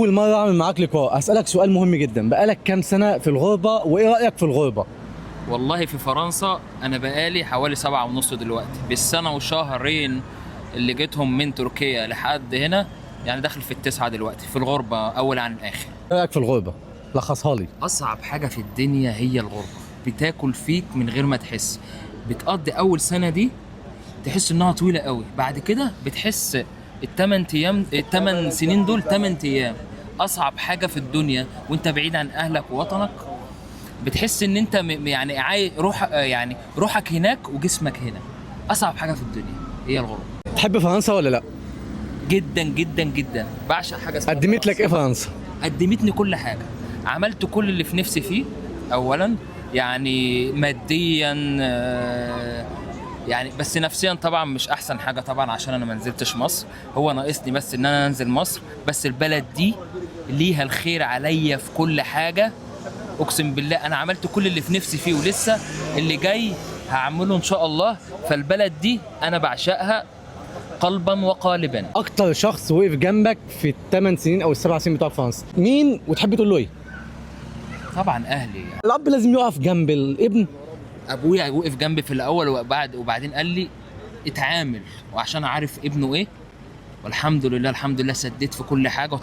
اول مرة اعمل معاك لقاء، اسالك سؤال مهم جدا. بقالك كام سنة في الغربة وايه رايك في الغربة؟ والله في فرنسا انا بقالي حوالي 7.5 دلوقتي، بالسنة وشهرين اللي جيتهم من تركيا لحد هنا، يعني داخل في 9 دلوقتي في الغربة، اول عن الاخر. ايه رايك في الغربة؟ لخصها لي. اصعب حاجة في الدنيا هي الغربة، بتاكل فيك من غير ما تحس. بتقضي اول سنة دي تحس انها طويلة قوي، بعد كده بتحس الثمان ايام، الثمان سنين دول 8 ايام. اصعب حاجة في الدنيا وانت بعيد عن اهلك ووطنك، بتحس ان انت يعني روح، يعني روحك هناك وجسمك هنا. اصعب حاجة في الدنيا هي الغربة. تحب فرنسا ولا لا؟ جدا جدا جدا، بعشق حاجة اسمها قدمت لك فرنسا. ايه فرنسا؟ قدمتني كل حاجة، عملت كل اللي في نفسي فيه. اولا يعني ماديا، يعني بس نفسيا طبعا مش احسن حاجة طبعا، عشان انا ما نزلتش مصر. هو ناقصني بس ان انا انزل مصر، بس البلد دي ليها الخير عليا في كل حاجة. اقسم بالله انا عملت كل اللي في نفسي فيه، ولسه اللي جاي هعمله ان شاء الله. فالبلد دي انا بعشقها قلبا وقالبا. اكتر شخص وقف جنبك في الثمان سنين او السبع سنين بتوع فرنسا مين، وتحب تقول له ايه؟ طبعا اهلي يعني. الاب لازم يقف جنب الابن. ابويا وقف جنبي في الاول، وبعدين قال لي اتعامل، وعشان عارف ابنه ايه. والحمد لله، الحمد لله سديت في كل حاجة.